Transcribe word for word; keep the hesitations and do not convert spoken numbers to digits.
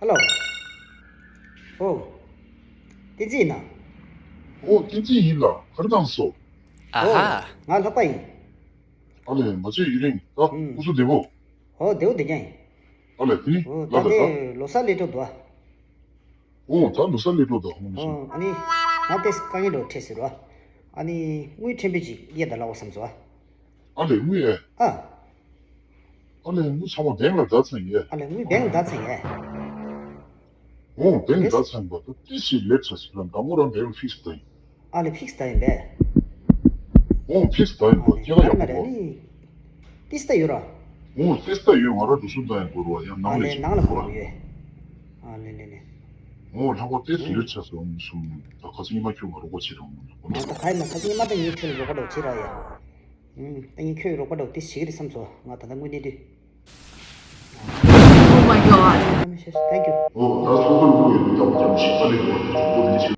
ལོ། ཨོ། བསྟན་འཛིན་ཡིན་ན། ཨོ། བསྟན་འཛིན་ཡིན་ལགས། ག་རེ་གནང་སོང་། ཨ་ཧ། ཨོ། ང་ལྷག་པ་ཡིན། ཨ་ལས། ང་ཚོའི་ཡུན་རིང་། ད་ཨུམ། སྐུ་གཟུགས་བདེ་པོ། ཨོ། བདེ་པོ་བདེ་རྐྱང་ཡིན། ཨ་ལས། དེ་ནི་ཨོ། ད་ལྟ་ལྟ། ལོ་གསར་སླེབས་འགྲོ་འདུག་ཨ། ཨོ། ད་ལོ་གསར་སླེབས་འགྲོ་འདུག་ཨ། ཨོ། ཨ་ནི་ང་ཏོག་ཙམ་དཀའ་ངལ་འདྲ་བོ་འཕྲད་སྲིད་རོ། ཨ་ནི་དངུལ་ཕྲན་བུ་ཅིག་གཡར་ད་ལབ་དགོས་བསམ་སོང་ཨ། ཨ་ལས། དངུལ་ཨེ། ཨ། ཨ་ལས། དངུལ་ཚང་མ་བེང་ལ་བསྡད་ཚར་ཡིན་ཨེ། ཨ་ལས། དངུལ་བེང་ལ་བསྡད་ཚར་ཡིན་ཨེ། ཨོ། བེང་ལ་བསྡད་ཚར་ཡིན་པ། ད་ཏོག་ཙམ་ལེཊ་ཆགས་སོང་ལགས། དང་པོ་རང་བེང་ལ་ཕིག་སི་བསྡད་ཡིན། ཨ་ལས། ཕིག་སི་བསྡད་ཡིན་པས། ཨོ། ཕིག་སི་བསྡད་ཡིན་པ། ཨ་ལས། སྐྱེ་ཁ་ཡག་པོ་ཨ། ནི་ཏོག་ཙམ་ཡོད་ར། ཨོ། ཏོག་ཙམ་ཡོད། ང་རང་འགྲོ་སོང་བཏང་ཡང་འགྲོ་རོགས་ཡ། ཨ་ནང་ལ་ལས། ཞིག་ནང་ལ་འགྲོ་འགྲོ་རོགས་ཡོད། ཨ་ལས་ལས་ལས། ཨོ། ལྷག་པར་ཏོག་ཙམ་ལེཊ་ཆགས་སོང་གསུངས། ད་ཁ་སང་ཉི་མ་ཁྱོད་ང་རང་རོགས་པ་བྱེད་རོགས་གནང་། ཨ། ད་ག་ཡིན་ན་ཁ་སང་ཉི་མ་ད་ངས་ཁྱོད་ལ་རོགས་པ་འདྲ་བོ་བྱེད་ར་ཡ། ཨུམ། ད་ངས་ཁྱོད་རོགས་པ་འདྲ་བོ་ཏོག་ཙམ་བྱེད་ཀྱི་རེད་བསམ་སོང་། ང་ད་ལྟ་དངུལ་གནས་དུས། Oh my god. Thank you. ཨོ། ད་ཚོགས་པ་ལུགས་ཡོད་པའི་ལྟ་བ་ཀྱང་ཞིབ་ཚགས་ལས་འགུལ་བ་དང་གྲོགས་པོ་རིན་ཆེན།